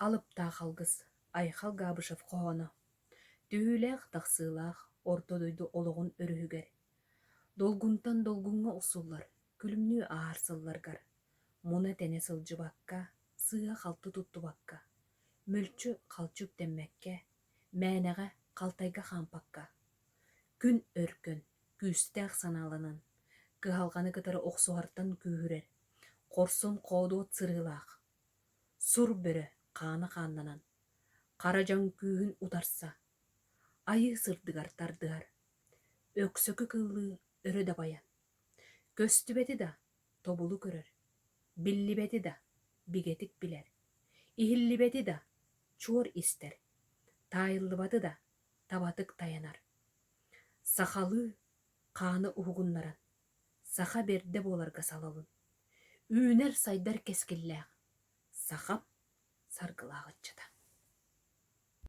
Алыптаах алгыс Айхал Габышев хоһооно Түһүүлээх-тахсыылаах орто дойду олоҕун өрүһүгэр, долгунтан долгуҥҥа охсуллар күлүмнүү ааһар сылларгар, муна-тэнэ сылдьыбакка, сыыһа-халты туттубакка, мүлчү-халчы үктэммэккэ, мээнэҕэ халтайга хаампакка, күн өркөн, күүстээх санааланан, кыһалҕаны кытары охсуһартан күүһүрэр, хорсун-хоодуот сырыылаах, сур бөрө хаана хааннанан, хара дьаҥ күүһүн утарса, айыы сырдыгар тардыһар, өксөкү кыллыы өрө дабайан, көстүбэти да тобулу көрөр, биллибэти да бигэтик билэр, иһиллибэти да чуор истэр, таайыллыбаты да табатык тайанар. Сахалыы хааны уһугуннаран, саха бэрдэ буоларга салалын, үүнэр-сайдар кэскиллээх сахам саргылаах ыччата.